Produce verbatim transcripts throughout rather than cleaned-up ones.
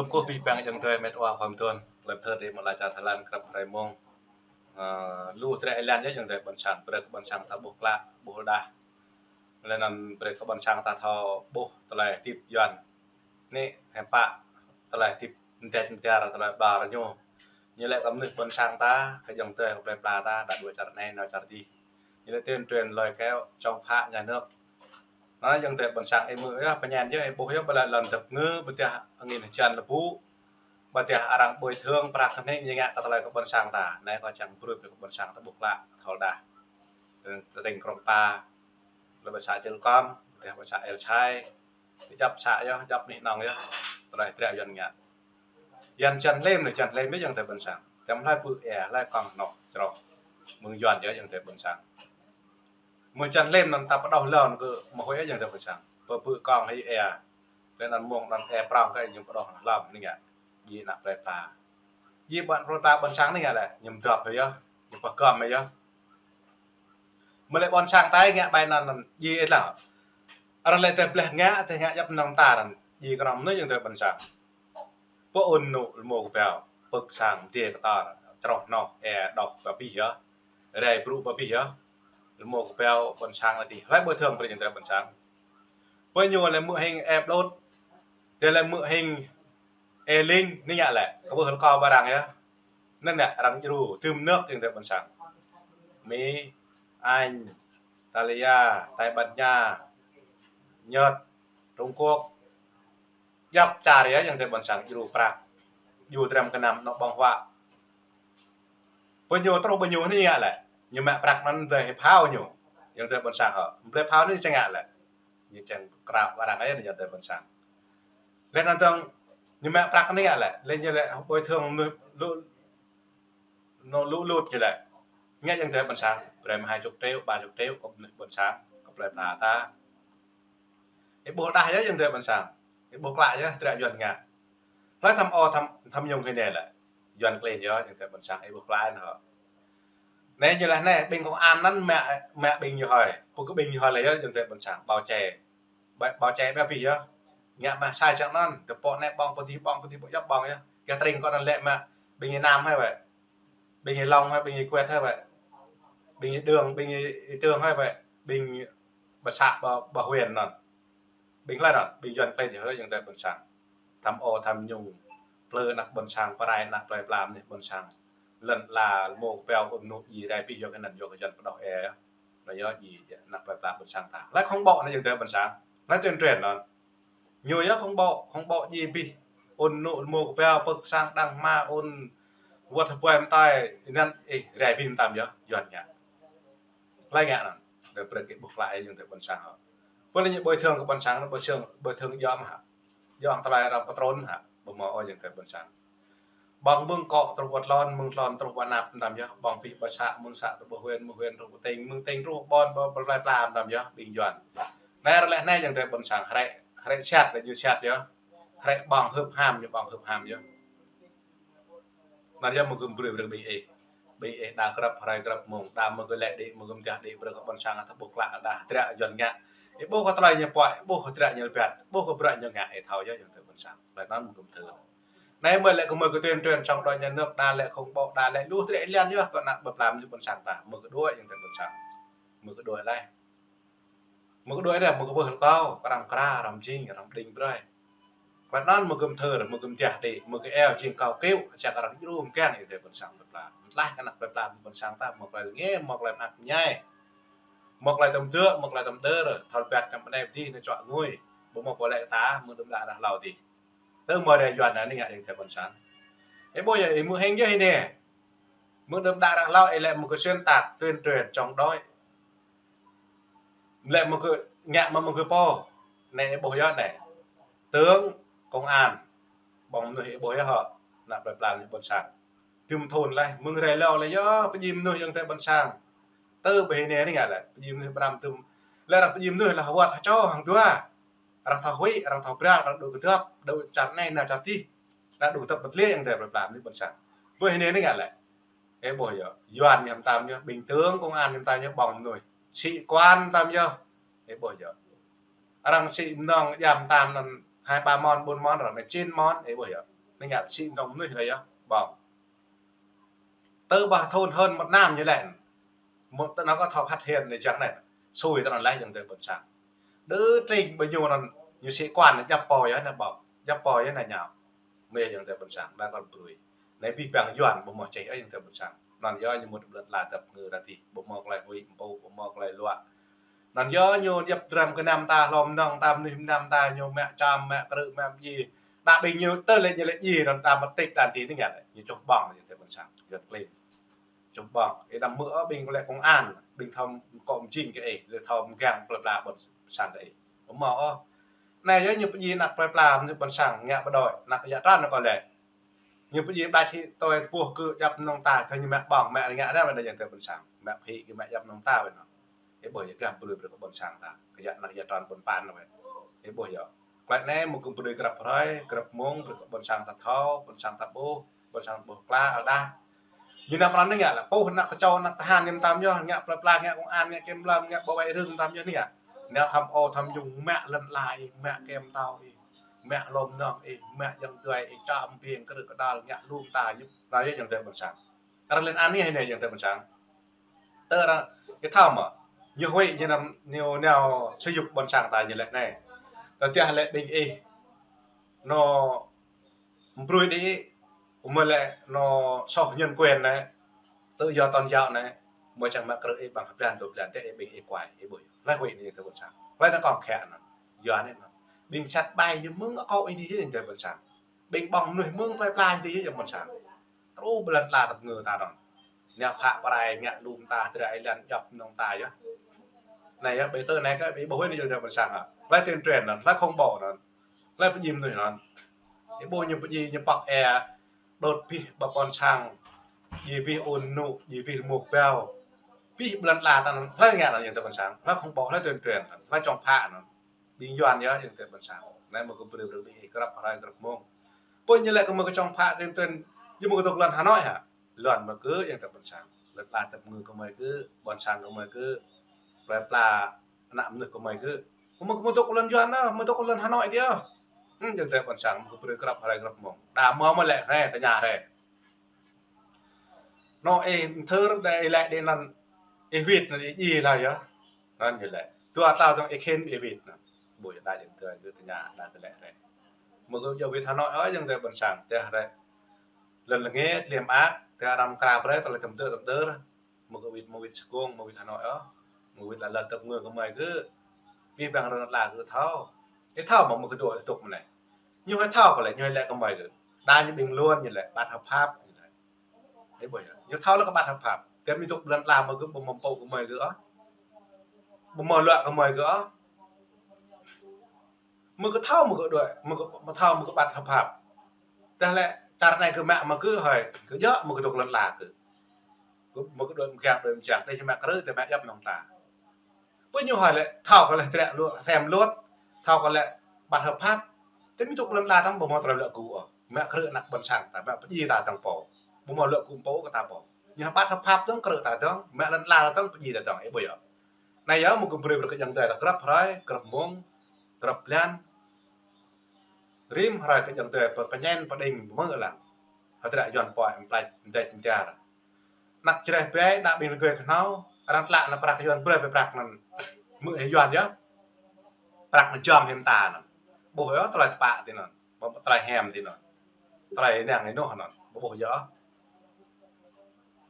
Kơkuh abih bang ayŏng adơi met wa khua mơduôn, lơ̆m thâo đĭ mơ̆ la čar Thái Lan krăp hrơi mông. Ơ, lu hơdră ih lăng yơh ayŏng adơi ƀôn sang, brơi kơ ƀôn sang ta ƀuh klă, ƀuh rơđah. Lĕ anŭn brơi kơ ƀôn sang ta thâo ƀuh tơlơi hơdip Yuan. Anai hiư̆m pă tơlơi hơdip mơdĕt mơdar tơlơi ƀar ñu. Ñu lĕ kơ mơnuih ƀôn sang ta, kơ ayŏng adơi kơ plơi pla ta, đa đuaĭ čar anai nao čar adih. Ñu lĕ tuyên truyền lời kéo chống phá nhà nước. Anŭn ayŏng adơi ƀôn sang ih hmư̆ yơh, pơñen yơh, ih ƀuh yơh, ƀơi lŏn dăp ngơ, ƀơi tơdah angin hơjan lơbŭ, ƀơi tơdah arăng bồi thường prăk anai ñu ngă kơ tơlơi kơ ƀôn sang ta. Anai kâo čang brơi kơ ƀôn sang ta ƀuh klă, thâo rơđah. Tơring Krông Pa, lĕ ƀơi xã Čư̆ Kom, ƀơi tơdah ƀơi xã El Sai, djŏp să yơh, djŏp anih anŏng yơh, tơlơi hơdră Yuan ngă. Yuan čan lem anai, čan lem yơh ayŏng adơi ƀôn sang. Tơm hlơi pơư ê, hlơi kŏng hnoh, čroh. Mơ̆ng Yuan yơh ayŏng adơi ƀôn sang. Mơ̆ng čan lem anŭn ta pơđŏh lŏn kơ mơ̆ hơi ayŏng adơi ƀôn sang. Pơ pơư kŏng hơi ê. Lĕ anŭn mơ̆ng anŭn ê prŏng kơ ñu pơđŏh lŏm anai ngă. Djai ană plơi pla. Djai ƀôn plơi pla ƀôn sang anai ngă lĕ. Ñu mơdrŏp hơi yơh. Ñu pơgŏm hơi yơh. Mơ̆ lĕ ƀôn sang ta ngă ƀai anŭn anŭn djai ih lăng. Arăng lĕ tơdah bleh ngă, tơdah ngă djŏp mơnơ̆ng ta anŭn. Djai kơnơ̆ng mơnuih ayŏng adơi ƀôn sang. Pơ ŭn nŭ rơmô kơbao, pơ̆k sang mơdê kơtor, čroh hnoh, ê đŏh pơ abih yơh. Rai brŭ pơ abih yơh. Rơmô kơbao ƀôn sang lĕ tih. Hlơi bồi thường brơi ayŏng adơi ƀôn sang. Pơ ñu lĕ hmư̆ hing ê blôt. Tơdah lĕ hmư̆ hing ê ling, anai ngă lĕ. Kơ ƀuh rơkâo ƀơi arăng yơh. Anŭn lĕ arăng djru, tơm nước ayŏng adơi ƀôn sang. Mỹ, Anh, Italia, Tây Ban Nha, Nhật, Trung Quốc. Djŏp čar yơh ayŏng adơi ƀôn sang djru prăk. Djru dram kơnăm anŏ ƀơ̆ng huă. Pơ ñu truh pơ ñu anai ngă lĕ. Ñu mă prăk anŭn blơi phao ñu. Ayŏng adơi ƀôn sang hŏ. Blơi phao anai čang ngă lĕ. Ñu čang krao kơ arăng yơh ayŏng adơi ƀôn sang. Lĕ anŭn tơ̆ng ñu mă prăk anai ngă lĕ. Lĕ ñu lĕ bồi thường lu, lu, lu, lu, lu ñu lĕ. Ngă ayŏng adơi ƀôn sang. Brơi mơ̆ hai chục triệu, ba chục triệu kơ mơnuih ƀôn sang. Kơ plơi pla ta. Ih ƀuh rơđah yơh ayŏng adơi ƀôn sang. Ih ƀuh klă yơh hơdră Yuan ngă. Hlơi tham ô tham, tham nhũng hơi anai lĕ. Yuan klin yơh ayŏng adơi ƀôn sang ih ƀuh klă anŭn hŏ. Anai ñu laĭ anai, ƀing công an anŭn mă, mă ƀing ñu hơi. Pơkơ ƀing ñu hơi lĕ yơh ayŏng adơi ƀôn sang. Bao che. Bao, bao che ƀơi abih yơh. Ngă mă sai čang anŭn. Tơpă anai ƀơ̆ng pơ adih, ƀơ̆ng pơ adih, ƀơ̆ng djŏp ƀơ̆ng yơh. Gah tơring kơ anŭn lĕ mă ƀing ñu Nam hơi wơ̆t. Ƀing ñu Long hơi, ƀing ñu Kuet hơi wơ̆t. Ƀing ñu Đường, ƀing ñu Tương hơi wơ̆t. Ƀing ƀơi xã, ƀơi, ƀơi huyện anŭn. Ƀing hlơi anŭn, ƀing Yuan klin yơh ayŏng adơi ƀôn sang. Tham ô tham nhũng, plư ană ƀôn sang, pơrai ană plơi pla mơnuih ƀôn sang. Lŏn ala rơmô kơbao ŭn nŭ djai rai abih yơh kơ anŭn yơh kơ Yuan pơđŏh ê yơh. Anŭn yơh djai ană plơi pla ƀôn sang ta. Hlơi khŏng ƀô̆ anŭn ayŏng adơi ƀôn sang. Hlơi tuyên truyền anŭn. Ñu yơh khŏng ƀô̆, khŏng ƀô̆ djai abih. Ŭn nŭ rơmô kơbao pơ̆k sang đang hma ŭn wơ̆t hơbơi mơtai anŭn ih rai abih mơtam yơh Yuan ngă. Hlơi ngă anŭn. Đa brơi kơ ƀuh klă ayŏng adơi ƀôn sang hŏ. Pơ lĕ ñu bồi thường kơ ƀôn sang, bồi thường, bồi thường djŏ mơ̆ hă. Djŏ hăng tơlơi arăng pơtrŭn hă. Ƀu hmâo ôh ayŏng adơi ƀôn sang. Ƀơ̆ng mơ̆ng kŏ truh pơ tlôn, mơ̆ng tlôn truh pơ anăp mơtam yơh. Ƀơ̆ng abih pơ xã, mơ̆ng xã truh pơ huyện, mơ̆ng huyện truh pơ tỉnh, mơ̆ng tỉnh truh pơ ƀôn, pơ, pơ plơi pla mơtam yơh, ƀing Yuan. Anai ră lĕ anai ayŏng adơi ƀôn sang, hrĕ, hrĕ siat lĕ ñu siat yơh. Hrĕ ƀơ̆ng hưp ham, ñu ƀơ̆ng hưp ham yơh. Anŭn yơh mơ̆ gơ̆m brơi brơi ƀing ih. Ƀing ih đa grăp hrơi grăp mông, đa mơ̆ gơ̆ lĕ đĭ, mơ̆ gơ̆m tơdah đĭ brơi kơ ƀôn sang ta ƀuh klă đa hơdră Yuan ngă. Ih ƀuh kơ tơlơi ñu pơhiăp, ih ƀuh kơ hơdră ñu lơpiăt, ƀuh kơ bruă ñu ngă, ih thâo yơh ayŏng adơi ƀôn sang. Tơlơi anŭn mơ̆ gơ̆m thâo. Anai mơ̆ lĕ kơ mơ̆ kơ tuyên truyền chống đối nhà nước, đa lĕ khŏng ƀô̆, đa lĕ lu hơdră ih lăng yơh kơ ană plơi pla mơnuih ƀôn sang ta, mơ̆ kơ đuaĭ ayŏng adơi ƀôn sang. Mơ̆ kơ đuaĭ laih. Mơ̆ kơ đuaĭ đa, mơ̆ kơ ƀuh rơkâo, kơ arăng kra, arăng jing, arăng pơđing brơi. Kơ anŭn mơ̆ gơ̆m thâo, mơ̆ gơ̆m tơdah đĭ, mơ̆ kơ eo jing kâo kơyŭ, čang arăng djru mơgang ayŏng adơi ƀôn sang plơi pla. Mơ̆ tlaih kơ ană plơi pla ƀôn sang ta, mơ̆ tơlơi ngă, mơ̆ tơlơi mơak mơñai. Mơ̆ tơlơi tơm dơ̆, mơ̆ tơlơi tơm đơr, thâo lơpiăt anăm bơnai pơdih anăm čuă ngui. Ƀu hmâo pô lĕ kơ ta, mơ̆ng đưm đă arăng hlâo adih. Tơ mơ̆ rai Yuan anai ngă ayŏng adơi ƀôn sang. Ih ƀuh yơh, ih hmư̆ hing yơh anai. Mơ̆ng đưm đă arăng hlâo, ih lĕ mơ̆ kơ xuyên tạc, tuyên truyền chống đối. Lĕ mơ̆ kơ ngă mơ̆ mơ̆ kơ pô. Anai ih ƀuh yơh anai. Tướng, công an. Ƀơ̆ng mơnuih ih ƀuh yơh hŏ. Ană plơi pla mơnuih ƀôn sang. Tơm thun laih, mơ̆ng rai hlâo lĕ yơh, pơdjai mơnuih ayŏng adơi ƀôn sang. Tơ ƀơi anai anai ngă lĕ, pơdjai mơnuih ƀram tơm. Lĕ arăng pơdjai mơnuih lĕ wơ̆t hơčô hăng dua. Arăng thâo huĭ, arăng thâo bral, arăng đuaĭ kơdŏp, đuaĭ čar anai nao čar adih. Arăng đuaĭ kơdŏp pơtlĕ ayŏng adơi plơi pla mơnuih ƀôn sang. Ƀơi anai anai ngă lĕ. Ih ƀuh yơh, Yuan ñu mơtam yơh, ƀing tướng công an ñu mơtam yơh, ƀơ̆ng mơnuih. Sĩ quan mơtam yơh. Ih ƀuh yơh. Arăng sĭ mơnơ̆ng djam mơtam anŭn hai ba mon, ƀôn mon, arăng anai chín mon, ih ƀuh yơh. Anai ngă sĭ nong mơnuih anai yơh, ƀơ̆ng. Tơ ƀah thun hơn một năm ñu lĕ. Mơ̆ tơ anŭn kâo thâo phát hiện anai čang anai. Sui tơ anŭn laih ayŏng adơi ƀôn sang. Đơ tring ƀơi ñu anŭn, ñu sĭ kuan djăp pô yơh anai ƀơ̆ng. Djăp pô yơh anai ñu. Mơ̆ ayŏng adơi ƀôn sang, anai kâo brơi. Anai abih bang Yuan ƀu hmâo čih ôh ayŏng adơi ƀôn sang. Anŭn yơh ñu mŭt ƀlŏn la tơpơngư ră tih. Ƀu hmâo tơlơi huĭ mpŭ, ƀu hmâo tơlơi luă. Anŭn yơh ñu djăp dram kơ anăm ta, hlô mơnơ̆ng ta, mơnuih anăm ta, ñu mă čăm, mă krư̆, mă mơji. Đa ƀing ñu tơ lĕ ñu lĕ djai anŭn ta mơ̆ tĭt đan ti anai ngă lĕ. Ñu čuh ƀơ̆ng ñu tơ ƀôn sang, Yuan klin. Čuh ƀơ̆ng. Ih đăm hmư̆ ôh ƀing kơ lĕ công an, ƀing thâo kơ mơjing kơ ih, lĕ thâo mơgang plơi pla ƀôn sang kơ ih. Ƀu hmâo ôh. Anai yơh ñu pơdjai anăk plơi pla, ƀôn sang, ngă pơđôi, anăk yă tran anŭn kâo lĕ. Ñu pơdjai ƀlăk hĭ tui tơpuh kơ djăp mơnơ̆ng ta, thâo ñu mă ƀơ̆ng, mă ngă anai ƀơi anai ayŏng adơi ƀôn sang. Mă phĭ kơ mă djăp mơnơ̆ng ta ƀơi anŭn. Ih ƀuh yơh gah brơi brơi kơ ƀôn sang ta. Kơ yă anăk yă tran ƀôn pan anŭn. Ih ƀuh yơh. Klĕ anai mơ̆ kơ brơi grăp hrơi, grăp mông, brơi kơ ƀôn sang ta thâo, ƀôn sang ta ƀuh, ƀôn sang ta ƀuh klă, aldah. Ñu anăm pran anai ngă lĕ, puh anăk tơčô, anăk tơhan ñu tam yơh, ngă plơi pla, ngă công an, ngă kiểm lâm, ngă bảo vệ rừng tam yơh anai ngă. Anai thăm ô, thăm nhung, mă lŏn la ih, mă kem tâo ih, mă hlô mơnơ̆ng ih, mă ayŏng adơi ih, čăm ƀing krư̆ kơdal, ngă lŏm ta ñu. Anai yơh ayŏng adơi ƀôn sang. Arăng lên án anai anai ayŏng adơi ƀôn sang. Tơ arăng, ih thâo mơ̆. Ñu huĭ ñu anăm ñu nao sơyŭk ƀôn sang ta ñu lĕ anai. Tơdah lĕ ƀing ih. Anŏ mbrui đĭ, mơ̆ lĕ anŏ soh nhân quyền anai, tự do tôn giáo anai, mơ̆ čang mă krư̆ ih ƀăng hơblan dua blan tĕ ih ƀing ih kuai, ih ƀuh. Laih huĭ anai ayŏng adơi ƀôn sang. Laih anŭn kông khĕ anŭn. Yua anai anŭn. Ƀing sat ƀai ñu mơ̆ng akŏ ih anai ayŏng adơi ƀôn sang. Ƀing ƀơ̆ng mơnuih mơ̆ng plơi pla anai ayŏng adơi ƀôn sang. Truh ƀlŏn la tơpơngư ta anŭn. Anai phă pơrai ngă lŏm ta, tơdră ih lăng djăp mơnơ̆ng ta yơh. Anai yơh, ƀơi tơ anai kơ ƀing ih ƀuh anai ayŏng adơi ƀôn sang hă. Laih tuyên truyền anŭn, laih khủng bố anŭn. Laih pơdjai mơnuih anŭn. Ih ƀuh ñu pơdjai ñu pŏk ê, đốt abih bang ƀôn sang. Djai abih ôn nŭ, djai abih rơmô bao. Abih ƀlŏn la ta anŭn, laih ngă anŭn ayŏng adơi ƀôn sang. Laih khủng bố, laih tuyên truyền anŭn, laih chống phá anŭn. Ƀing Yuan yơh ayŏng adơi ƀôn sang. Anai mơ̆ kơ brơi brơi ƀing ih grăp hrơi grăp mông. Pô ñu lĕ kơ mơ̆ kơ chống phá tuyên truyền, ñu mơ̆ kơ dŏ lŏn Hà Nội hă. Lŏn mơ̆ kơ ayŏng adơi ƀôn sang. Lŏn la tơpơngư kơ mơi kơ, ƀôn sang kơ mơi kơ. Plơi pla anăk mơnuih kơ mơi kơ. Mơ̆ kơ mơ̆ dŏ lŏn Yuan anŭn, mơ̆ dŏ lŏn Hà Nội dih. Hm, ayŏng adơi ƀôn sang, mơ̆ kơ brơi grăp hrơi grăp mông. Đa mơ̆ mơ̆ lĕ, anai, tơña rai. Anŏ ih mơthơr đa ih lĕ đĭ anŭn ih wĭt anŭn ih djai laih yơh. Anŭn ñu lĕ. Dua tlâo dơ̆ng ih khĭn ih wĭt anŭn. Ƀuh yơh đa ayŏng adơi kơ tơña đa kơ lĕ rai. Mơ̆ kơ djơ̆ wĭt Hà Nội ôh ayŏng adơi ƀôn sang tĕh rai. Lŏn lơngê tơlơi mơak, tĕh arăng krăp rai tơlơi tơm tơm tơm. Mơ̆ kơ wĭt, mơ̆ wĭt Sài Gòn, mơ̆ wĭt Hà Nội ôh. Mơ̆ wĭt la lŏn tơpơngư kơ mơi kơ. Abih bang rơnŭk la kơ thâo. Ih thâo mơ̆ mơ̆ kơ dŏ ih tŭk mơ̆ anai. Ñu hơi thâo kơ lĕ, ñu hơi lĕ kơ mơi kơ. Đa ñu ƀing Luan ñu lĕ, bất hợp pháp ñu lĕ. Ih ƀuh yơh. Ñu thâo lĕ kơ bất hợp pháp. Tơdah mơi dŏ ƀlŏn la mơ̆ kơ, ƀu mơ̆ pô kơ mơi kơ ôh. Ƀu mơ̆ luă kơ mơi kơ ôh. Mơ̆ kơ thâo mơ̆ kơ đuaĭ, mơ̆ kơ, mơ̆ thâo mơ̆ kơ bất hợp pháp. Tơdah lĕ čar anai kơ mă mơ̆ kơ hơi, kơ djơ̆ mơ̆ kơ dŏ lŏn la kơ. Kơ mơ̆ kơ đuaĭ mơ̆ kiăng đuaĭ mơ̆ čang, tơdah ñu mă krư̆, tơdah mă djăp mơnơ̆ng ta. Pô ñu hơi lĕ, thâo kơ lĕ tơdră lu, rem luôt, thâo kơ lĕ bất hợp pháp. Tơdah mơi dŏ lŏn la tơ̆ng ƀu mơ̆ tơlơi luă gŭ ôh. Mă krư̆ anăk ƀôn sang ta, mă pơdjai ta tơ̆ng pô. Ƀu mơ̆ luă gŭ pô kơ ta pô. Ñu hơi bất hợp pháp tơ̆ng krư̆ ta tơ̆ng, mă lŏn la ta tơ̆ng pơdjai ta tơ̆ng, ih ƀuh yơh. Anai yơh mơ̆ kơ brơi brơi kơ ayŏng adơi ta grăp hrơi, grăp mông, grăp blan. Rĭm hrơi kơ ayŏng adơi pơ-, pơñen pơđing mơ̆ lăng. Hơdră Yuan pơai mơplăč mơdĕč mơdiar. Anăk čơreh ƀe đa ƀing rơgơi kơhnâo, arăng tlă anŭn prăk Yuan brơi pơ prăk anŭn. Mơ̆ hĭ Yuan yơh. Prăk anŭn jăm hĭ mơta anŭn. Ƀuh yơh tơlơi tơpă tui anŭn. Ƀu tơlơi hiam tui anŭn. Tơlơi năng ih noh anŭn. Ƀu ƀuh yơh.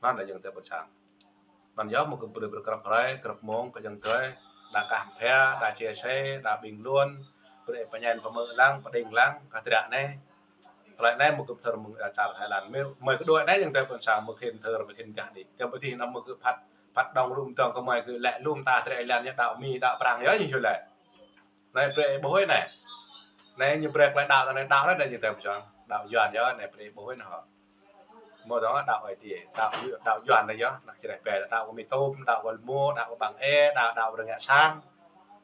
Anŭn đa ayŏng adơi ƀôn sang. Anŭn yơh mơ̆ kơ brơi brơi grăp hrơi, grăp mông kơ ayŏng adơi. Đa kah mphia, đa chia sẻ, đa bình luận. Brơi pơñen pơmơ̆ lăng, pơđing lăng, kah tơdră anai. Tơlơi anai mơ̆ kơ thơr mơ̆ng čar Thái Lan. Mơi, mơi kơ đuaĭ anai ayŏng adơi ƀôn sang mơ̆ khĭn thơr, mơ̆ khĭn gah đĭ. Tơdah ƀu dih anŭn mơ̆ kơ phat, phat dŏng rŭm dŏng kơ mơi kơ lĕ lŏm ta tơdră ih lăng ñu đaŏ Mi, đaŏ Prang yơh ñu lĕ. Anai brơi ƀuh anai. Anai ñu brơi klai đaŏ, anai đaŏ anai ñu tơm čang. Đaŏ Yuan yơh, anai brơi ƀuh anai hŏ. Mơ̆ dŏng đaŏ ai tiê, đaŏ, đaŏ Yuan anai yơh, anăk čơreh ƀe, đaŏ kơ Mi Tôm, đaŏ kơ Lmô, đaŏ kơ Bang E, đaŏ, đaŏ kơ Rơngiă Sang.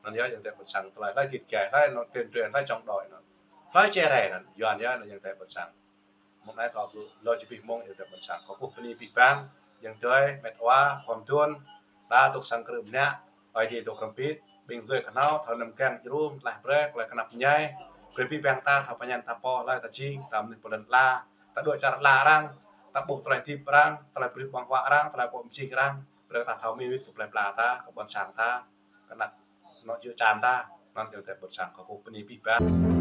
Anŭn yơh ayŏng adơi ƀôn sang tơlơi, tơlơi git gai, tơlơi anŭn tuyên truyền, tơlơi chống đối anŭn. Tơlơi čơreh anŭn, Yuan yơh anŭn ayŏng adơi ƀôn sang. Mơ̆ng anai kâo kơ lŏ či abih mông ayŏng adơi ƀôn sang. Kâo kơkuh bơni abih bang, ayŏng adơi, met wa, khom duôn, đa dŏ sang krư̆ mơnă, Ơi Adai dŏ hrŏm hơbĭt, ƀing rơgơi kơhnâo, thâo năm kiăng djru, tơlaih brơi, tơlơi kơnăp mơñai, Brơi abih bang ta thâo pơñen ta pô hlơi ta jing, ta mơnuih pô lŏn ala, ta dŏ čar ala arăng, ta ƀuh tơlơi hơdip arăng, tơlơi brơi ƀơ̆ng huă arăng, tơlơi pô mơjing arăng, brơi ta thâo mơwĭt kơ plơi pla ta, kơ ƀôn sang ta, kơ ană, anŏ čư̆ čan ta, anŭn yơh tơ ƀôn sang kơ pô bơni abih bang.